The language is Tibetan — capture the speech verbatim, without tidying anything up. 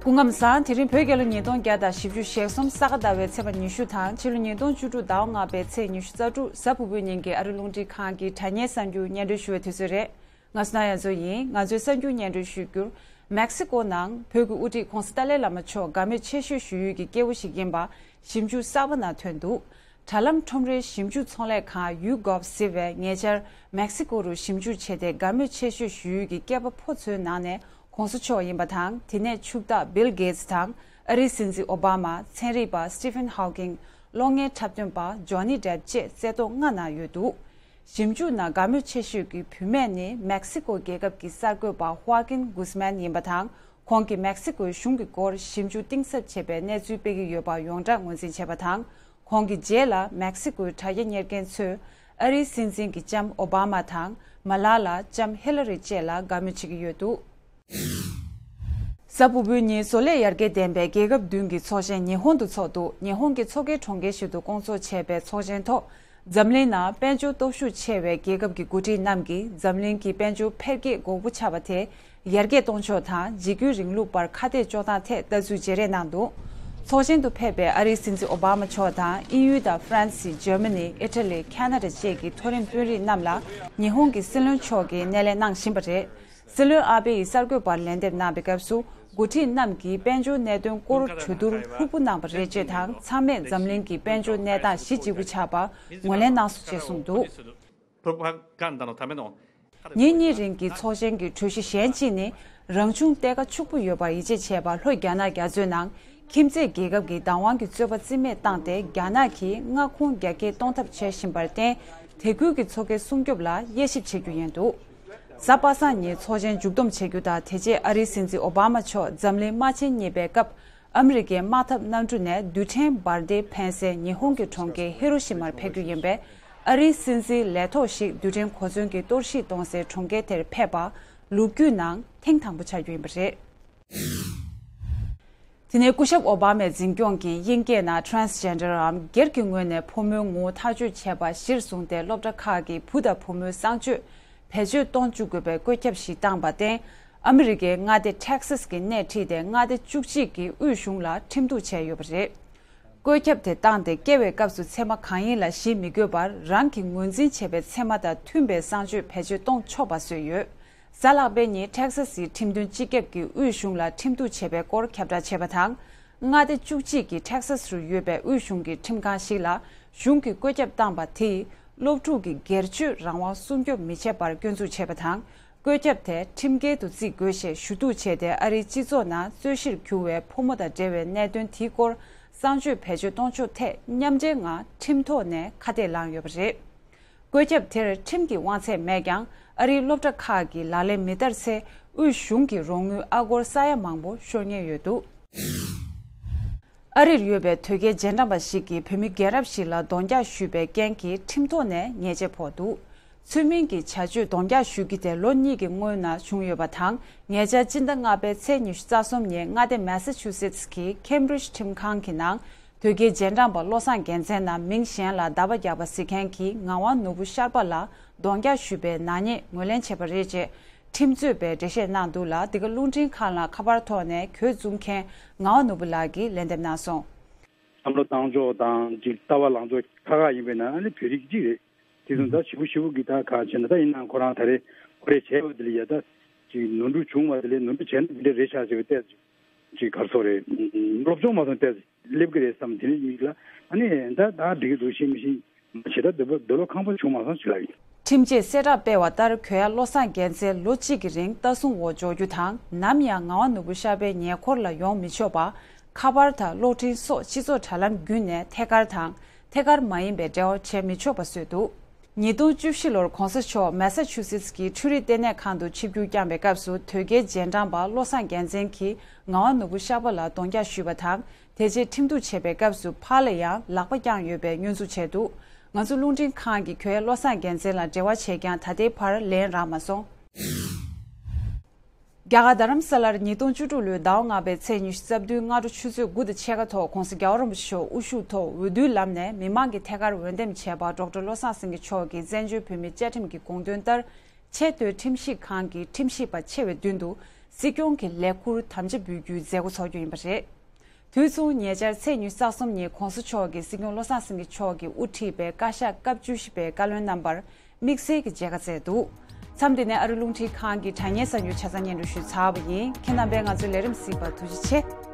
སྐུ་ཁམས་བཟང་། དེ་རིང་བོད་རྒྱལ་ལོ་ཉིས་སྟོང་བརྒྱ་དང་བཞི་བཅུ་ཞེ་གསུམ་ས་ག་ཟླ་བའི་ཚེས་པ་ཉི་ཤུ་དང་ཕྱི་ལོ་ཉིས་སྟོང་བཅུ་དྲུག་ཟླ་བ་ལྔ་པའི་ཚེས་ཉི་ཤུ་རྩ་དྲུག་གཟའ་ཕུར་བུའི་ཉིན་གྱི་ཨ་རི་རླུང་འཕྲིན་ཁང་གི་དྲ་བརྙན་གསར་འགྱུར་སྙན་སྒྲོན་ཞུ་བའི་དུས་ཚོད་རེད། ང་སུ་ན་ཡ་མཚོ་ཡིན། ང་ཚོའི་གསར་འགྱུར་སྙན་སྒྲོན་ཞུ་རྒྱུར། མེག་སི་ཀོ་ནང་བོད་ཀྱི་དབུ་ཁྲིད་ྋགོང་ས་ཏཱ་ལའི་བླ་མ་མཆོག་དགའ་མོས་ཆེ་ཤོས་ཞུ་ཡུལ་གྱི་སྐྱེ་བོ་ཞིག་ཡིན་པ་ཞིབ་འཇུག་གསར་པ་ནང་ཐོན་འདུག་དྲ་ལམ་ཁྲོམ་རའི་ཞིབ་འཇུག་ཚོང་ལས་ཁང་YouGov ཟེར་བས་ཉེ་ཆར་མེག་སི་ཀོ་རུ་ཞིབ་འཇུག་བྱས་ཏེ་དགའ་མོས་ཆེ་ཤོས་ཞུ་ཡུལ་གྱི་སྐྱེས་པ་ཕོ་ཚོའི་ནང་ནས་ྋགོང་ས་མཆོག་ཡིན་པ་དང་། དེ་ནས་ཕྱུག་བདག་བིལ་གེ་ཏི་སི་དང་ཨ་རིའི་སྲིད་འཛིན་ཨོ་བྷ་མ། ཚན་རིག་པ་སི་ཊི་ཕན་ཧོ་ཀིང་། གློག་བརྙན་འཁྲབ་སྟོན་པ་ཇོ་ནི་ཌེབ་བཅས་རྩེ་ཏོག་ལྔ་ནང་ཡོད་འདུག་ཞིབ་འཇུག་ནང་དགའ་མོས་ཆེ་ཤོས་ཀྱི་བུད་མེད་ནི་མེག་སི་ཀོ་རྒྱལ་ཁབ་ཀྱི་གསར་འགོད་པ་ཧོ་ཀིན་གུས་མན་ཡིན་པ་དང་། ཁོང་གིས་མེག་སི་ཀོའི་གཞུང་གི་སྐོར་ཞིབ་འཇུག་གཏིང་ཟབ་བྱས་པའི་གནས་ཚུལ་སྤེལ་གྱི་ཡོད་པ་ཡོངས་གྲགས་ངོས་འཛིན་བྱས་པ་དང་། ཁོང་གི་རྗེས་ལ་མེག་སི་ཀོའི་དྲ་རྒྱ་གཉེར་མཁན་ཚོས་ཨ་རིའི་སྲིད་འཛིན་གྱི་ལྕམ་ཨོ་བྷ་མ་དང་། མ་ལ་ལ། ལྕམ་ཧི་ལ་རི་བཅས་ལ་དགའ་མོས་བྱེད་ཀྱི་ཡོད་འདུག་གཟའ་ཕུར་བུའི་ཉིན་བཟོ་ལས་ཡར་རྒྱས་ལྡན་པའི་རྒྱལ་ཁབ་བདུན་གྱི་ཚོགས་ཆེན་ཉི་ཧོང་དུ་འཚོགས་འདུག་ཉི་ཧོང་གི་མཚོ་ཁའི་གྲོང་ཁྱེར་ཞིག་ཏུ་སྐོང་ཚོགས་བྱས་པའི་ཚོགས་ཆེན་ཐོག་འཛམ་གླིང་ནང་དཔལ་འབྱོར་སྟོབས་ཤུགས་ཆེ་བའི་རྒྱལ་ཁབ་ཀྱི་འགོ་ཁྲིད་རྣམས་ཀྱིས་འཛམ་གླིང་གི་དཔལ་འབྱོར་འཕེལ་རྒྱས་འགོག་པོ་ཆགས་པ་དེ་ཡར་རྒྱས་གཏོང་ཕྱོགས་དང་འཇིགས་སྐུལ་རིང་ལུགས་བར་ཁ་གཏད་གཅོག་སྟངས་ཐད་ལྟ་ཚུལ་བརྗེ་རེས་གནང་འདུག་ཚོགས་ཆེན་དུ་ཕེབས་པའི་ཨ་རིའི་སྲིད་འཛིན་ཨོ་བྷ་མ་མཆོག་དང་དབྱིན་ཡུལ་དང་ཧྥ་རན་སི། འཇར་མ་ནི། ཨི་ཊ་ལི། ཁ་ན་ཌ་བཅས་ཀྱི་མཐོ་རིམ་དཔོན་རིགས་རྣམས་ལ་ཉི་ཧོང་གི་སྲིད་བློན་མཆོག་གིས་སྣེ་ལེན་གནང་བཞིན་པ་རེད། སྲིད་བློན་ཨ་བྷེ་ཡིས་གསར་འགོད་པར་ལན་འདེབས་གནང་བའི་སྐབས་སུ། འགོ་ཁྲིད་རྣམས་ཀྱིས་དཔལ་འབྱོར་གནད་དོན་སྐོར་གྲོས་བསྡུར་ལྷུག་པོ་གནང་བ་རེད་ཅེས་དང་། ཚང་མས་འཛམ་གླིང་གི་དཔལ་འབྱོར་གནས་སྟངས་གཞི་གཅིག་པུ་ཆགས་པ་ངོས་ལེན་གནང་སོང་ཅེས་གསུངས་འདུག་ཉིན་གཉིས་རིང་གི་ཚོགས་ཆེན་གྱི་གྲོས་གཞི་གཞན་གཅིག་ནི། རང་བྱུང་གཏེར་ཁ་ཕྱུག་པོ་ཡོད་པར་ཡིད་ཆེས་བྱས་པ་ལྷོ་རྒྱ་ནག་རྒྱ་མཚོའི་ནང་ཁྱིམ་མཚེས་རྒྱལ་ཁབ་ཀྱི་བདག་དབང་གི་རྩོད་པ་རྩིས་མེད་བཏང་སྟེ། རྒྱ་ནག་གིས་མངའ་ཁོངས་རྒྱ་སྐྱེད་གཏོང་ཐབས་བྱེད་བཞིན་པར་བརྟེན། དེ་ཁུལ་གྱི་མཚོ་ཁའི་སྲུང་སྐྱོབ་ལ་དབྱེ་ཞིབ་བྱེད་རྒྱུ་ཡིན་འདུག་གཟའ་པ་སངས་ཉིན་ཚོགས་ཆེན་མཇུག་བསྡོམས་བྱེད་རྒྱུ་དང་། དེ་རྗེས་ཨ་རིའི་སྲིད་འཛིན་ཨོ་བྷ་མ་མཆོག་འཛམ་གླིང་དམག་ཆེན་གཉིས་པའི་སྐབས་ཨ་མི་རི་ཀའི་དམག་འཐབ་གནམ་གྲུ་ནས་རྡུལ་ཕྲན་འབར་མདེལ་འཕེན་སའི་ཉི་ཧོང་གི་གྲོང་ཁྱེར་ཧི་རོ་ཤི་མར་ཕེབས་རྒྱུ་ཡིན་པས། ཨ་རིའི་སྲིད་འཛིན་ལས་ཐོག་ཞིག་རྡུལ་ཕྲན་གོ་མཚོན་གྱི་གཏོར་བཤིག་གཏོང་སའི་གྲོང་ཁྱེར་དེར་ཕེབས་པ་ལོ་རྒྱུས་ནང་ཐེངས་དང་པོ་ཆགས་རྒྱུ་ཡིན་པ་རེད། དེ་ནས་སྐུ་ཞབས་ཨོ་བྷ་མའི་འཛིན་སྐྱོང་གིས་དབྱིན་སྐད་ནང་transgender་འམ་སྒེར་གྱི་ངོས་ནས་ཕོ་མོའི་ངོ་བོ་ཐག་གཅོད་བྱས་པ་གཞིར་བཟུང་སྟེ། སློབ་གྲྭ་ཁག་གིས་བུ་དང་བུ་མོའི་གསང་སྤྱོད་བེད་སྤྱོད་གཏོང་བཅུག་དགོས་པའི་བཀོད་ཁྱབ་ཞིག་བཏང་པར་བརྟེན། ཨ་མི་རི་ཀའི་མངའ་སྡེ་ཊེག་སཱས་ཀྱི་སྣེ་ཁྲིད་དེ་མངའ་སྡེ་བཅུ་གཅིག་གི་དབུས་གཞུང་ལ་ཁྲིམས་གཏུག་བྱས་ཡོད་པ་རེད། བཀོད་ཁྱབ་དེ་བཏང་སྟེ། སྐྱེ་བའི་སྐབས་སུ་མཚན་མ་གང་ཡིན་ལ་གཞི་མི་དགོས་པར། རང་གི་ངོས་འཛིན་བྱས་པའི་མཚན་མ་དང་མཐུན་པའི་གསང་སྤྱོད་བེད་སྤྱོད་གཏོང་ཆོག་པ་བཟོས་ཡོད། གཟའ་ལྷག་པའི་ཉིན་ཊེག་སཱས་ཀྱི་ཁྲིམས་དོན་སྤྱི་ཁྱབ་ཀྱིས་དབུས་གཞུང་ལ་ཁྲིམས་གཏུག་བྱས་པའི་སྐོར་ཁྱབ་བསྒྲགས་བྱས་པ་དང་། མངའ་སྡེ་བཅུ་གཅིག་གི་ཊེག་སཱས་རུ་ཡོད་པའི་དབུས་གཞུང་གི་ཁྲིམས་ཁང་ཞིག་ལ་གཞུང་གིས་བཀོད་ཁྱབ་བཏང་པ་དེས་སློབ་ཕྲུག་གི་སྒེར་གཅོད་རང་དབང་སྲུང་སྐྱོབ་མི་བྱེད་པར་སྐྱོན་འཛུགས་བྱས་པ་དང་། བཀོད་ཁྱབ་དེ་ཁྲིམས་འགལ་དུ་བརྩི་དགོས་ཞེས་ཞུ་གཏུག་བྱས་ཏེ། ཨ་རིའི་སྤྱི་ཚོགས་ནང་རྩོད་གཞིར་གྱུར་བའི་ཕོ་མོ་དང་འབྲེལ་བའི་གནད་དོན་དེའི་སྐོར་གསང་སྤྱོད་བེད་སྤྱོད་གཏོང་ཕྱོགས་ཐད་མཉམ་འབྲེལ་ངང་ཁྲིམས་ཐོག་ནས་ཁ་གཏད་ལངས་ཡོད་པ་རེད། བཀོད་ཁྱབ་དེར་ཁྲིམས་ཀྱི་དབང་ཚད་མེད་ཀྱང་། ཨ་རིའི་སློབ་གྲྭ་ཁག་གིས་ལག་ལེན་མི་བསྟར་ཚེ། དབུས་གཞུང་གི་རོགས་དངུལ་ཨ་སྒོར་ས་ཡ་མང་པོ་ཤོར་ཉེན་ཡོད་འདུག་ཨ་རིར་ཡོད་པའི་དོལ་རྒྱལ་རྗེས་འབྲང་པ་ཞིག་གིས་བོད་མི་རྒན་རབས་ཤིག་ལ་རྡོག་རྒྱག་ཞུས་པའི་རྐྱེན་གྱིས་ཁྲིམས་ཐོག་ནས་ཉེས་ཆད་ཕོག་འདུག་ཚུལ་མིན་གྱི་བྱ་སྤྱོད་རྡོག་རྒྱག་ཞུ་རྒྱུ་དེ་ལོ་གཉིས་ཀྱི་སྔོན་ན་བྱུང་ཡོད་པ་དང་། ཉེ་ཆར་སྤྱི་ཟླ་ལྔ་པའི་ཚེས་ཉི་ཤུ་རྩ་གསུམ་ཉིན་མངའ་སྡེ་མེ་ས་ཆུ་སེ་ཊི་གི་ཁེམ་བྷྲིཇ་ཁྲིམས་ཁང་གི་ནང་། དོལ་རྒྱལ་རྗེས་འབྲང་པ་བློ་བཟང་རྒྱལ་མཚན་ནམ་མིང་གཞན་ལ་ཟླ་བ་རྒྱག་པ་ཟེར་མཁན་གྱིས་ངག་དབང་ནོར་བུ་ཤར་པ་ལ་རྡོག་རྒྱག་ཞུས་པའི་ནག་ཉེས་ངོས་ལེན་བྱས་པ་རེད་ཅེས་ཁྲིམས་རྩོད་པས་འགྲེལ་བཤད་གནང་འདུག་ལ། འདི་ག་རླུང་འཕྲིན་ཁང་ལ་ཁ་པར་ཐོག་ནས་གྱོད་བཙུགས་མཁན་ངག་དབང་ནོར་བུ་ལགས་ཀྱིས་ལན་འདེབས་གནང་སོང་། བསམ་བློ་བཏང་ཕྱོགས་དང་ཅིག་ལྟ་བ་ལངས་ཕྱོགས་ཁག་ཁག་ཡིན་པས་ན། ཨ་ནི་བོད་རིགས་གཅིག་རེད། དེ་དུས་ད་ཞེ་པོ་ཞེ་པོ་གི་ད་ག་བྱས་ན། ད་ཡིན་ནའང་ཁོ་རང་ད་རེས་ཁོ་རེ་བྱས་པ་དེ་ལ་ཡ་ད་ཅིག་ནོར་འཁྲུལ་བྱུང་བ་དེ་ལས་ནོར་འཁྲུལ་བྱས་ན་འདི་འདྲ་རེད་ཤག་ཟེར་བའི་ཏོག་ཙམ་ཅིག་ག་རེ་ཟེར་དགོས་རེད། སློབ་སྦྱོང་མ་སོང་ཏོག་ཙམ་སླེབས་ཀྱི་རེད་བསམ། དེ་ནས་ཡིན་ལ་ཨ་ནི་ད་ད་འགྲིག་གི་འདུག་ཤེས་མི་ཤེས་མ་བྱེད། ད་འདོད་པ་འདོད་བློ་ཁེངས་པོ་བྱུང་མ་སོང་ཅིག་ལ་ཡིན། ཁྲིམས་ཆད་གསལ་བསྒྲགས་སྤེལ་བ་ལྟར། གྱོད་ཡ་བློ་བཟང་རྒྱལ་མཚན་ལོ་གཅིག་གི་རིང་ལྟ་སྲུང་འོག་འཇོག་རྒྱུ་དང་། ནམ་ཡང་ངག་དབང་ནོར་བུ་ཤར་པའི་ཉེ་འཁོར་ལ་ཡོང་མི་ཆོག་པ། ཁ་པར་དང་གློག་འཕྲིན་སོགས་སྤྱི་ཚོགས་དྲ་ལམ་བརྒྱུད་ནས་ཐད་ཀར་དང་ཐད་ཀར་མ་ཡིན་པའི་འབྲེལ་བ་བྱེད་མི་ཆོག་པ་བཟོས་འདུག་ཉིས་སྟོང་བཅུ་བཞི་ལོར་ྋགོང་ས་མཆོག་མེ་ས་ཆུ་སེ་ཊི་གི་འཕྲུལ་རིག་ལྟེ་གནས་ཁང་དུ་ཆིབས་བསྒྱུར་བསྐྱངས་པའི་སྐབས་སུ། དོལ་རྒྱལ་རྗེས་འབྲང་པ་བློ་བཟང་རྒྱལ་མཚན་གྱིས་ངག་དབང་ནོར་བུ་ཤར་པ་ལ་རྡོག་རྒྱག་ཞུས་པ་དང་། དེ་རྗེས་ཁྲིམས་གཏུག་བྱས་པའི་སྐབས་སུ་ཕར་ལ་ཡང་ལག་པ་བརྐྱངས་ཡོད་པའི་བརྙན་ཐུང་བྱས་འདུག་ང་ཚོ་རླུང་འཕྲིན་ཁང་གིས་གྱོད་ཡ་བློ་བཟང་རྒྱལ་མཚན་ལ་འབྲེལ་བ་བྱས་ཀྱང་། ད་ལྟའི་བར་ལན་རག་མ་སོང་། རྒྱ་གར་རྡ་རམ་ས་ལར་ཉིས་སྟོང་བཅུ་དྲུག་ལོའི་ཟླ་བ་ལྔ་པའི་ཚེས་ཉི་ཤུ་རྩ་བདུན་སྔ་དྲོ་ཆུ་ཚོད་དགུ་དང་ཕྱེད་ཀ་ཐོག་ྋགོང་ས་རྒྱལ་བ་རིན་པོ་ཆེ་མཆོག་དབུ་བཞུགས་ཐོག་འོས་བསྡུའི་ལམ་ནས་མི་མང་གི་ཐད་ཀར་འོས་འདེམས་བྱས་པ། ཌོག་ཊར་བློ་བཟང་སེང་གེ་མཆོག་གིས་བཙན་བྱོལ་བོད་མིའི་བཅའ་ཁྲིམས་ཀྱི་དགོངས་དོན་ལྟར། ཆེས་མཐོའི་ཁྲིམས་ཞིབ་ཁང་གི་ཁྲིམས་ཞིབ་པ་ཆེ་བའི་མདུན་དུ་ སྲིད་སྐྱོང་གི་ལས་འཁུར་དམ་བཅའ་འབུལ་རྒྱུའི་མཛད་སྒོ་འཚོགས་རྒྱུ་ཡིན་པ་རེད། དུས་མཚུངས་ཉེ་ཆར་ཚེས་ཉི་ཤུ་རྩ་གསུམ་ཉིན་༸གོང་ས་མཆོག་གིས་སྲིད་སྐྱོང་བློ་བཟང་སེང་གེ་མཆོག་གིས་དབུ་ཁྲིད་པའི་བཀའ་ཤག་སྐབས་བཅུ་བཞི་པའི་བཀའ་བློན་རྣམ་པར་དམིགས་བསལ་གྱི་མཇལ་ཁ་བསྩལ་འདུག་མཚམས་འདི་ནས་ཨ་རི་རླུང་འཕྲིན་ཁང་གི་དྲ་བརྙན་གསར་འགྱུར་ཆ་ཚང་སྙན་སྒྲོན་ཞུས་ཚར་བ་ཡིན། ཁྱེད་རྣམ་པས་ང་ཚོའི་ལས་རིམ་གཟིགས་པར་ཐུགས་རྗེ་ཆེ།